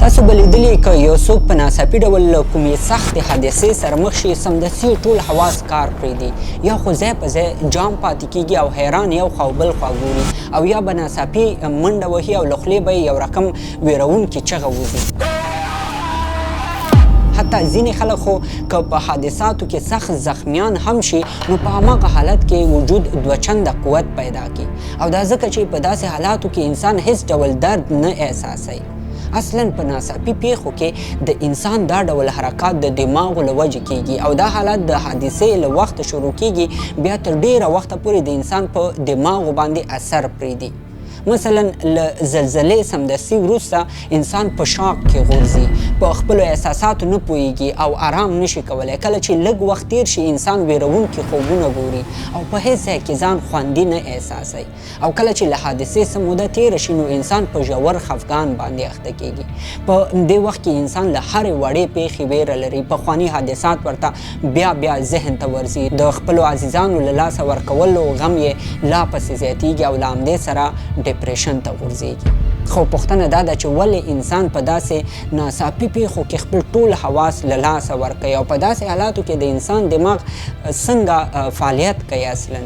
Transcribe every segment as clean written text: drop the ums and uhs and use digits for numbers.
تاسو به لیدلي که یو څوک په ناڅاپي ډول له کومې سختې حادثې سره مخ شي، سمدستي یې ټول حواس کار پرېږدي، یا خو ځای په ځای جام پاتې کېږي او حیران یو خوا او بل خوا ګوري، او یا به ناڅاپي منډه وهي او له خولې به یې یو رقم وېروونکې چغه وځي. حتی ځینې خلک خو که په حادثاتو کې سخت زخمیان هم شي، نو په هماغه حالت کې وجود دوه چنده قوت پیدا کړي، او دا ځکه چې په داسې حالاتو کې انسان هېڅ ډول درد نه احساسوي. اصلا په ناڅاپي پیښو کې د انسان دا ډول حرکات د دماغو له وجې کیږي، او دا حالت د حادثې له وخته شروع کیږي، بیا تر ډیره وخته پورې د انسان په دماغو باندې اثر پریږدي. مثلا له زلزلې سمدستي وروسته انسان په شاک کې غورځي، په خپلو احساساتو نه پوهیږي او ارام نشي کولی. کله چې لږ وخت تیر شي، انسان ویرونکي خوبونه ګوري او په هیڅ ځای کې ځان خوندي نه احساسوي. او کله چې له حادثې څه موده تېره شي، نو انسان په ژور خفګان باندې اخته کېږي. په دې وخت کې انسان له هرې وړې پېښې وېره لري، پخواني حادثات ورته بیا بیا ذهن ته ورځي، د خپلو عزیزانو له لاسه ورکولو غم یې لا پسې زیاتېږي او له همدې سره ډېپرېشن ته غورځېږي. خو پوښتنه دا ده چې ولې انسان په داسې ناڅاپي پېښو کې خپل ټول حواس له لاسه ورکوي، او په داسې حالاتو کې د انسان دماغ څنګه فعالیت کوي اصلاً؟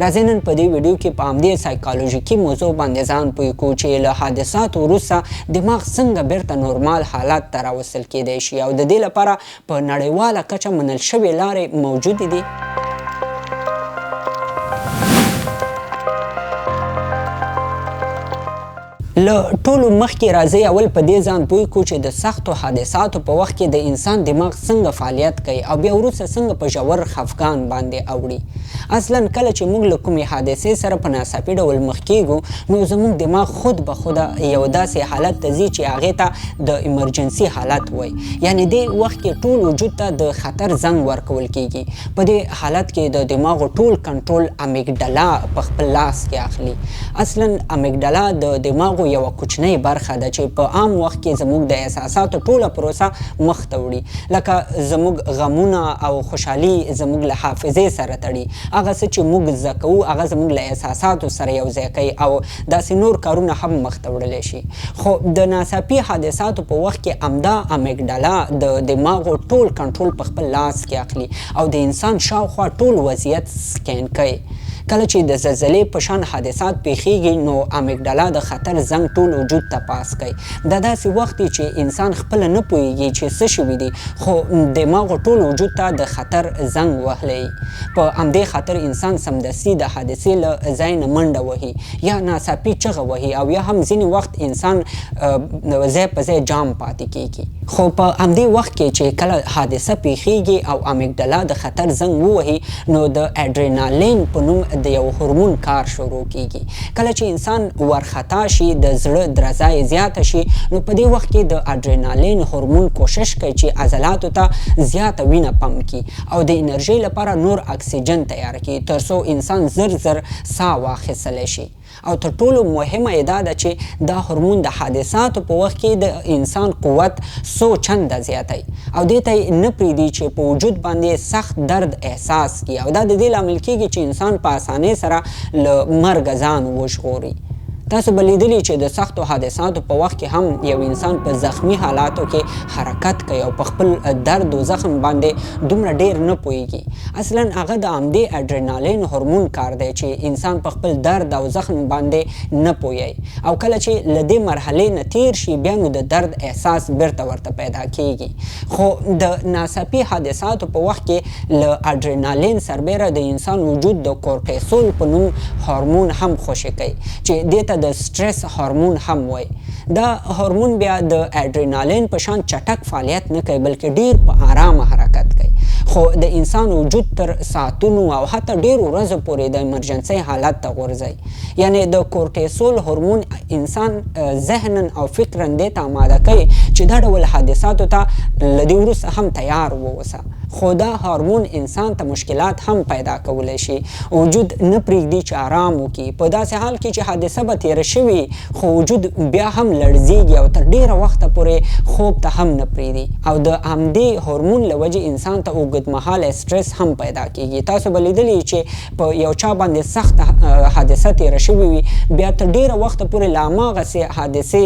راځئ نن په دې ویډیو کې په همدې سایکالوژیکي موضوع باندې ځان پوه کړو چې له حادثاتو وروسته دماغ څنګه بیرته نورمال حالت ته راوستل کیدای شي، او د دې لپاره په نړیواله کچه منل شوې لارې موجودې دي. له ټولو مخکې راځئ اول په دې ځان پوه کړو چې د سختو حادثاتو په وخت کې د انسان دماغ څنګه فعالیت کوي، او بیا وروسته څنګه په ژور خفګان باندې اوړي. اصلا کله چې موږ له کومې حادثې سره په ناڅاپي ډول مخ کېږو، نو زموږ دماغ خود به خوده یو داسې حالت ته ځي چې هغې ته د ایمرجنسي حالت وایي. یعنې دې وخت کې ټول وجود ته د خطر زنګ ورکول کېږي. په دې حالت کې د دماغو ټول کنټرول امیګډلا په خپل لاس کې اخلي. اصلا امیګډلا د دماغو یوه کوچنۍ برخه ده چې په عام وخت کې زموږ د احساساتو ټوله پروسه مخ ته وړي، لکه زموږ غمونه او خوشحالي زموږ له حافظې سره تړي، هغه څه چې موږ زده کوو هغه زموږ له احساساتو سره یو ځای کوي، او داسې نور کارونه هم مخ ته وړلی شي. خو د ناڅاپي حادثاتو په وخت کې همدا امیګډلا د دماغو ټول کنټرول په خپل لاس کې اخلي او د انسان شاوخوا ټول وضعیت سکین کوي. کله چې د زلزلې په شان حادثات پیښیږي، نو امیګډلا د خطر زنګ ټول وجود ته پاس کوي. دا داسې وخت دی چې انسان خپله نه پوهیږي چې څه شوي دي، خو دماغو ټول وجود ته د خطر زنګ وهلی. په همدې خاطر انسان سمدستي د حادثې له ځای نه منډه وهي، یا ناڅاپي چغه وهي، او یا هم ځینې وخت انسان ځای په ځای جام پاتې کیږي. خو په همدې وخت کې چې کله حادثه پیښیږي او امیګډلا د خطر زنګ ووهي، نو د اډرینالین په نوم د یو هورمون کار شروع کیږي. کله چې انسان ورخطا شي، د زړه درزا یې زیاته شي، نو په دې وخت کې د اډرینالین هورمون کوشش کوي چې عضلاتو ته زیاته وینه پمپ کړي او د انرژۍ لپاره نور اکسیجن تیار کړي، تر څو انسان زر زر ساه واخیستلی شي. او تر ټولو مهمه یې دا ده چې دا هورمون د حادثاتو په وخت کې د انسان قوت څو چنده زیاتوي، او دې ته یې نه پرېږدي چې په وجود باندې سخت درد احساس کړي، او دا د دې لامل کېږي چې انسان په اسانۍ سره له مرګه ځان وژغوري. تاسو به لیدلي چې د سختو حادثاتو په وخت کې هم یو انسان په زخمی حالاتو کې حرکت کوي او په خپل درد او زخم باندې دومره ډیر نه پوهیږي. اصلا هغه د همدې اډرینالین هورمون کار دی چې انسان په خپل درد او زخم باندې نه پوهیږي، او کله چې له دې مرحلې نه تیر شي، بیا نو د درد احساس بیرته ورته پیدا کیږي. خو د ناڅاپي حادثاتو په وخت کې له اډرینالین سربیره د انسان وجود د کورټیسول په نوم هورمون هم خوشې کوي چې دې ته د سټرس هورمون هم وایي. دا هورمون بیا د اډرینالین په شان چټک فعالیت نه کوي، بلکې ډیر په آرامه حرکت کوي. خو د انسان وجود تر ساعتونو او حتی ډیرو ورځو پورې د ایمرجنسۍ حالت ته غورځوي. یعنې د کورټیسول هورمون انسان ذهنا او فکرا دې ته آماده کوي چې دا ډول حادثاتو ته له دې وروسته هم تیار واوسه. خو دا هارمون انسان ته مشکلات هم پیدا کولی شي. وجود نه پرېږدي چې آرام وکړي، په داسې حال کې چې حادثه به تېره شوي خو وجود بیا هم لړزیږي او تر ډېره وخته پورې خوب ته هم نه پرېږدي. او د همدې هورمون له وجې انسان ته اوږدمهالی سټرس هم پیدا کیږي. تاسو به لیدلي چې په یو چا باندې سخته حادثه تېره شوې وي، بیا تر ډېره وخته پورې له هماغسې حادثې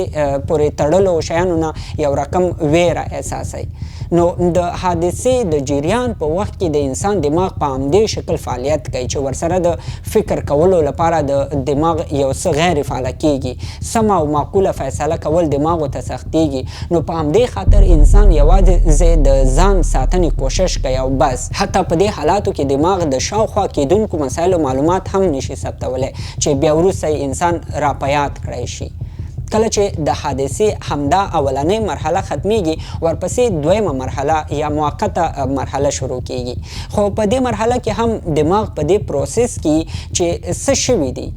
پورې تړلو شیانو نه یو رقم ویره احساسوي. نو د حادثې د جریان په وخت کې د انسان دماغ په همدې شکل فعالیت کوي چې ورسره د فکر کولو لپاره د دماغ یو څه غیر فعاله کیږي، سمه او معقوله فیصله کول دماغو ته سختیږي. نو په همدې خاطر انسان یوازې د ځان ساتنې کوشش کوي او بس. حتی په دې حالاتو کې دماغ د شاوخوا کېدونکو مسایلو معلومات هم نشي ثبتولی چې بیا وروسته انسان را په یاد کړی شي. کله چې د حادثې همدا اولنۍ مرحله ختمیږي، ورپسې دویمه مرحله یا موقته مرحله شروع کیږي. خو په دې مرحله کې هم دماغ په دې پروسس کې چې څه شوي دي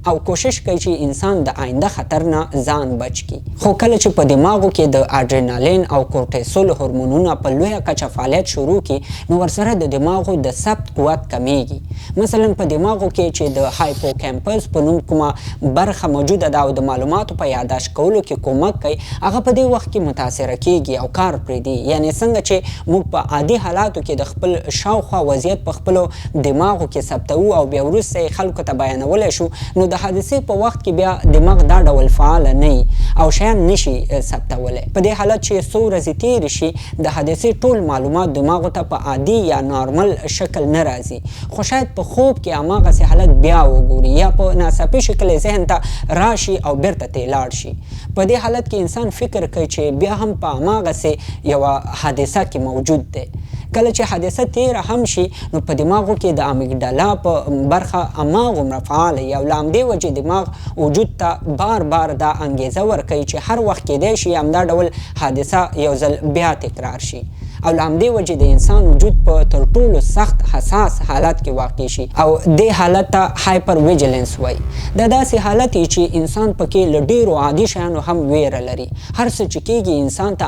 او کوشش کوي چې انسان د آینده خطر نه ځان بچ کړي. خو کله چې په دماغو کې د ادرینالین او کورټیسول هورمونونه په لویه کچه فعالیت شروع کړي، نو ورسره د دماغو د ثبت قوت کمیږي. مثلا په دماغو کې چې د هایپوکمپس په نوم کومه برخه موجوده ده او د معلوماتو په یاداشت کولو کې کومک کوي، هغه په دې وخت کې متاثره کیږي او کار پرېږدي. یعنې څنګه چې موږ په عادي حالاتو کې د خپل شاوخوا وضعیت په خپلو دماغو کې ثبتوو او بیا وروسته یې خلکو ته بیانولی شو، نو د حادثې په وخت کې بیا دماغ دا ډول فعال نه وي او شیان نشي ثبتولی. په دې حالت چې څو ورځې تېرې شي، د حادثې ټول معلومات دماغو ته په عادي یا نارمل شکل نه راځي، خو شاید په خوب کې هماغسې حالت بیا وګوري یا په ناڅاپي شکل یې ذهن ته راشي او بیرته ترې لاړ شي. په دې حالت کې انسان فکر کوي چې بیا هم په هماغسې یوه حادثه کې موجود دی. کله چې حادثه تېره هم شي، نو په دماغو کې د امیګډلا په برخه هماغومره فعاله وي او له همدې وجې دماغ وجود ته بار بار دا انګیزه ورکوي چې هر وخت کېدای شي همدا ډول حادثه یو ځل بیا تکرار شي. او له همدې وجې د انسان وجود په تر ټولو سخت حساس حالت کې واقع شي او دې حالت ته هایپر ویجلنس وایي. دا داسې حالت وي چې انسان پکې له ډېرو عادي شیانو هم ویره لري. هر څه چې کېږي انسان ته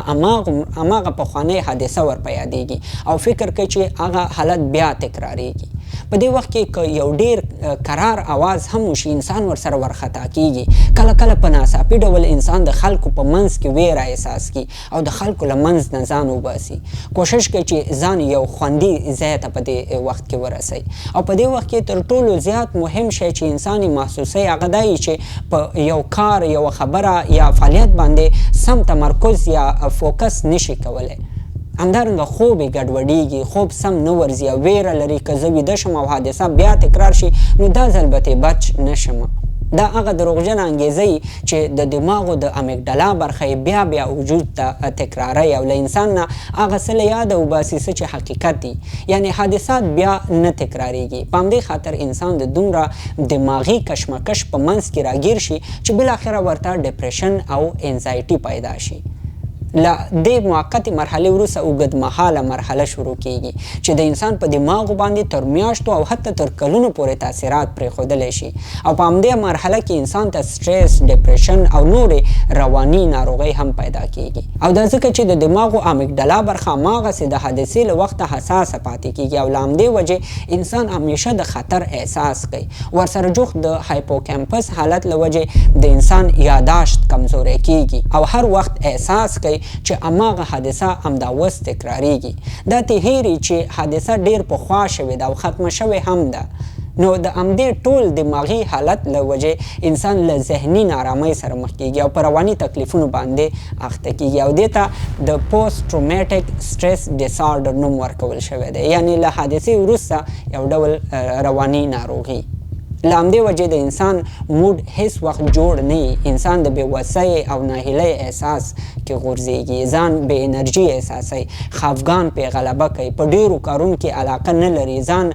هماغه پخوانۍ حادثه ور په یادېږي او فکر کوي چې هغه حالت بیا تکراریږي. په دې وخت کې که یو ډېر کرار اواز هم وشي، انسان ورسره ورخطا کیږي. کله کله په ناڅاپي ډول انسان د خلکو په منځ کې ویره احساس کړي او د خلکو له منځ نه ځان وباسي. کوشش کوي چې ځان یو خوندي ځای ته په دې وخت کې ورسوي. او په دې وخت کې تر ټولو زیات مهم شی چې انسان یې محسوسوي هغه دا چې په یو کار، یوه خبره یا فعالیت باندې سم تمرکز یا فوکس نشي کولی. همدارنګه خوب یې ګډوډیږي، خوب سم نه ورځي او ویره لري که زه ویده شم او حادثه بیا تکرار شي نو دا ځل به ترې بچ نه شم. دا هغه دروغجنه انګیزه وي چې د دماغو د امیګډلا برخه یې بیا بیا وجود ته تکراروي او له انسان نه هغه څه له یاده وباسي څه چې حقیقت دي، یعنې حادثات بیا نه تکراریږي. په همدې خاطر انسان د دومره دماغي کشمکش په منځ کې راګیر شي چې بالاخره ورته ډپریشن او انزایټي پیدا شي. له دې موقتې مرحلې وروسته اوږدمهاله مرحله شروع کیږي چې د انسان په دماغو باندې تر میاشتو او حتی تر کلونو پورې تاثیرات پرېښودلی شي. او په همدې مرحله کې انسان ته سټرس، ډپریشن او نورې رواني ناروغۍ هم پیدا کیږي. او دا ځکه چې د دماغو امیګډلا برخه هماغسې د حادثې له وخته حساسه پاتې کیږي او له همدې وجې انسان همیشه د خطر احساس کوي. ورسره جوخت د هایپوکمپس حالت له وجې د انسان یاداشت کمزوری کیږي او هر وخت احساس کوي چې هماغه حادثه همدا اوس تکراریږي. دا ترې هېري چې حادثه ډېر پخوا شوې ده او ختمه شوې هم ده. نو د همدې ټول دماغي حالت له وجې انسان له ذهني نارامۍ سره مخ کیږي او په رواني تکلیفونو باندې اخته کیږي او دې ته د پوسټ ټرومیټک سټرس ډیسارډر نوم ورکول شوی دی، یعنې له حادثې وروسته یو ډول رواني ناروغي. له همدې وجې د انسان موډ هیڅ وخت جوړ نه وي. انسان د بې وسۍ او ناهیلۍ احساس کې غورځېږي، ځان بې انرژي احساسوي، خفګان پرې غلبه کوي، په ډېرو کارونو کې علاقه نه لري، ځان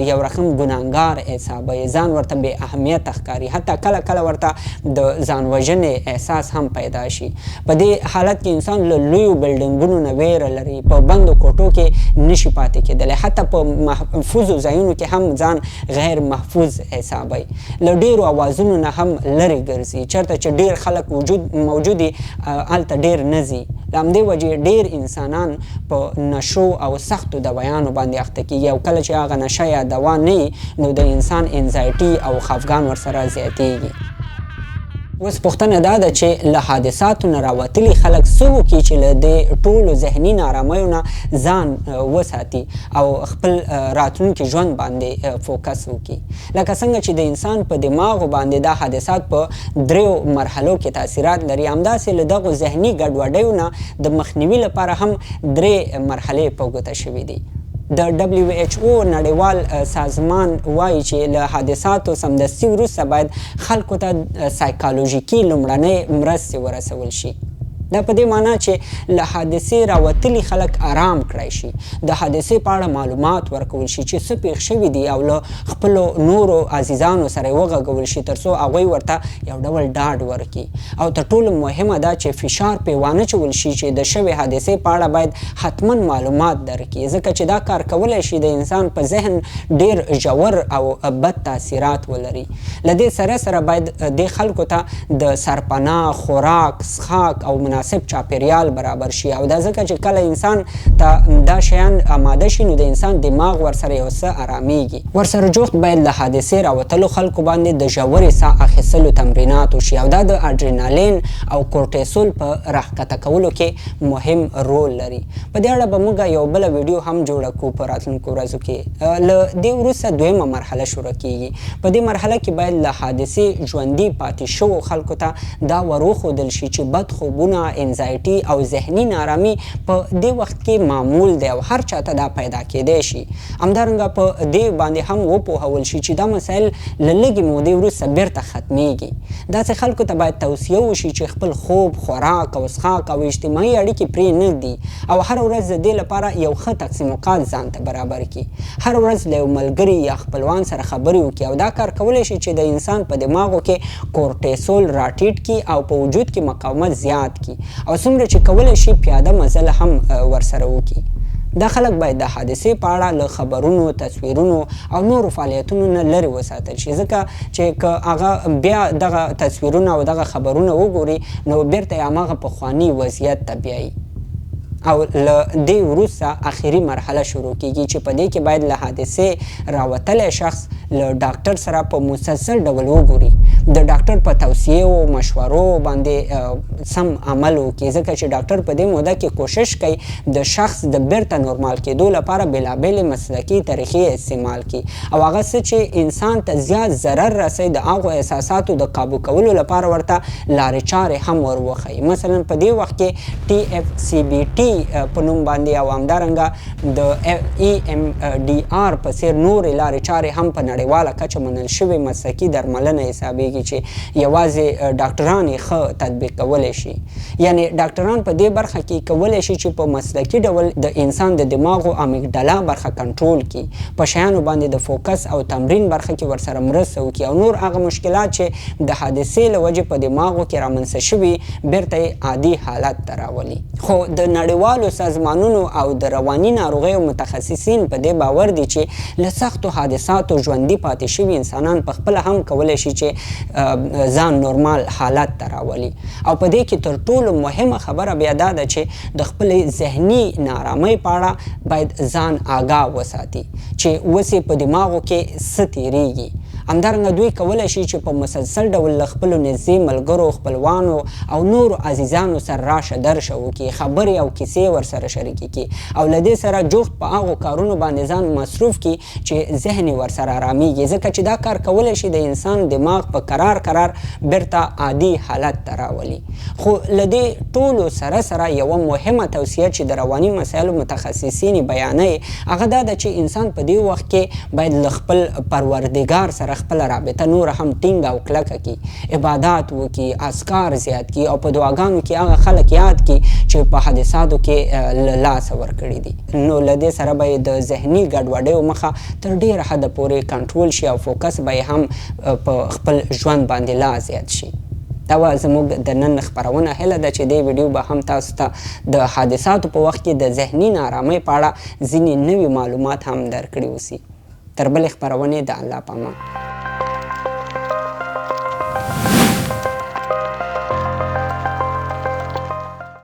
یو رقم ګناهګار حسابوي، ځان ورته بې اهمیته ښکاري، حتی کله کله ورته د ځان وژنې احساس هم پیدا شي. په دې حالت کې انسان له لویو بلډینګونو نه ویره لري، په بندو کوټو کې نشي پاتې کېدلی، حتی په محفوظو ځایونو کې هم ځان غیر محفوظ حسابوي، له ډېرو اوازونو نه هم لرې ګرځي، چېرته چې ډېر خلک موجود وي هلته ډېر نه ځي، له همدې وجې ډېر انسانان په نشو او سختو دوایانو باندې اخته کېږي او کله چې هغه نشه یا دوا نه وي نو د انسان انزایټي او خفګان ورسره زیاتېږي. اوس پوښتنه دا ده چې له حادثاتو نه راوتلي خلک څه وکړي چې له دې ټولو ذهني نارامیو نه ځان وساتي او خپل راتلونکي ژوند باندې فوکس وکړي؟ لکه څنګه چې د انسان په دماغو باندې دا حادثات په دریو مرحلو کې تاثیرات لري، همداسې له دغو ذهني ګډوډیو نه د مخنیوي لپاره هم درې مرحلې په ګوته شوې دي. د WHO نړیوال سازمان وايي چې له حادثاتو سمدستي وروسته باید خلکو ته سایکالوژیکي لومړنۍ مرستې ورسول شي. دا په دې مانا چې له حادثې راوتلي خلک ارام کړای شي، د حادثې په اړه معلومات ورکول شي چې څه پېښ شوي دي او له خپلو نورو عزیزانو سره یې وغږول شي ترڅو هغوی ورته یو ډول ډاډ ورکړي او تر ټولو مهمه دا چې فشار پرې وانه چول شي چې د شوې حادثې په اړه باید حتما معلومات درکړي، ځکه چې دا کار کولای شي د انسان په ذهن ډېر ژور او بد تاثیرات ولري. له دې سره سره باید دې خلکو ته د سرپناه، خوراک، څښاک او مناسب چاپېریال برابر شي او دا ځکه چې کله انسان ته دا شیان اماده شي نو د انسان دماغ ورسره یو څه ارامېږي. ورسره جوخت باید له حادثې راوتلو خلکو باندې د ژورې ساه اخیستلو تمرینات وشي او دا د اډرینالین او کورټیسول په راښکته کولو کې مهم رول لري. په دې اړه به موږ یوه بله ویډیو هم جوړه کړو په راتلونکو ورځو کې. له دې وروسته دویمه مرحله شروع کېږي. په دې مرحله کې باید له حادثې ژوندي پاتې شوو خلکو ته دا وروښودل شي چې بد خوبونه، انزایټي او ذهني نارامي په دې وخت کې معمول دی او هر چا ته دا پیدا کېدای شي. همدارنګه په دې باندې هم وپوهول شي چې دا مسایل له لږې مودې وروسته بېرته ختمېږي. داسې خلکو ته باید توصیه وشي چې خپل خوب، خوراک او څښاک او اجتماعي اړیکې پرې نه ږدي او هره ورځ د دې لپاره یو ښه تقسیم اوقات ځان ته برابر کړي. هره ورځ له یو ملګري یا خپلوان سره خبرې وکړي او دا کار کولی شي چې د انسان په دماغو کې کورټیسول راټیټ کړي او په وجود کې مقاومت زیات کړي او څومره چې کولی شي پیاده مزل هم ورسره وکړي. دا خلک باید د حادثې په اړه له خبرونو، تصویرونو او نورو فعالیتونو نه لرې وساتل شي، ځکه چې که هغه بیا دغه تصویرونه او دغه خبرونه وګوري نو بیرته یې هماغه پخواني وضعیت ته بیایي. او له دې وروسته اخري مرحله شروع کیږي چې په دې کې باید له حادثې راوتلی شخص له ډاکټر سره په مسلسل ډول وګوري، د ډاکټر په توصیې او مشورو باندې سم عمل وکړي، ځکه چې ډاکټر په دې موده کې کوشش کوي د شخص د بیرته نورمال کیدو لپاره بیلابیلې مسلکي طریقې استعمال کړي او هغه څه چې انسان ته زیات ضرر رسوي د هغو احساساتو د قابو کولو لپاره ورته لارې چارې هم ور وښيي. مثلا په دې وخت کې ټي اف سي بي ټي په نوم باندې او همدارنګه د ای ام ډي آر په څیر نورې لارې چارې هم په نړیواله کچه منل شوې مسلکي درملنه حسابیږي چې یوازې ډاکټران یې ښه تطبیق کولی شي. یعنې ډاکټران په دې برخه کې کولی شي چې په مسلکي ډول د انسان د دماغو امیګډلا برخه کنټرول کړي، په شیانو باندې د فوکس او تمرین برخه کې ورسره مرسته وکړي او نور هغه مشکلات چې د حادثې له وجې په دماغو کې رامنځته شوي بیرته یې عادي حالت ته راولي. خو د نړیوالو سازمانونو او د رواني ناروغیو متخصصین په دې باور دي چې له سختو حادثاتو ژوندي پاتې شوي انسانان په خپله هم کولی شي چې ځان نورمال حالت ته راولي او په دې کې تر ټولو مهمه خبره بیا دا ده چې د خپلې ذهني ناارامۍ په اړه باید ځان آګاه وساتي چې اوس یې په دماغو کې څه تېرېږي. همدارنګه دوی کولی شي چې په مسلسل ډول له خپلو نږدې ملګرو، خپلوانو او نورو عزیزانو سره راشه درشه وکړي، خبرې او کیسې ورسره شریکې کړي او له دې سره جوخت په هغو کارونو باندې ځان مصروف کړي چې ذهن یې ورسره ارامېږي، ځکه چې دا کار کولی شي د انسان دماغ په کرار کرار بېرته عادي حالت ته راولي. خو له دې ټولو سره سره یوه مهمه توصیه چې د رواني مسایلو متخصصین یې بیانوي هغه دا ده چې انسان په دې وخت کې باید له خپل پروردګار سره خپله رابطه نوره هم ټینګه او کلکه کړي، عبادات وکړي، اذکار زیات کړي او په دعاګانو کې هغه خلک یاد کړي چې په حادثاتو کې له لاسه ورکړي دي، نو له دې سره به یې د ذهني ګډوډیو مخه تر ډېره حده پورې کنټرول شي او فوکس به یې هم په خپل ژوند باندې لا زیات شي. دا وه زموږ د نن خپرونه. هیله ده چې دې ویډیو به هم تاسو ته د حادثاتو په وخت کې د ذهني ناارامۍ په اړه ځینې نوي معلومات هم درکړي اوسي. تر بلې خپرونې د الله په امان.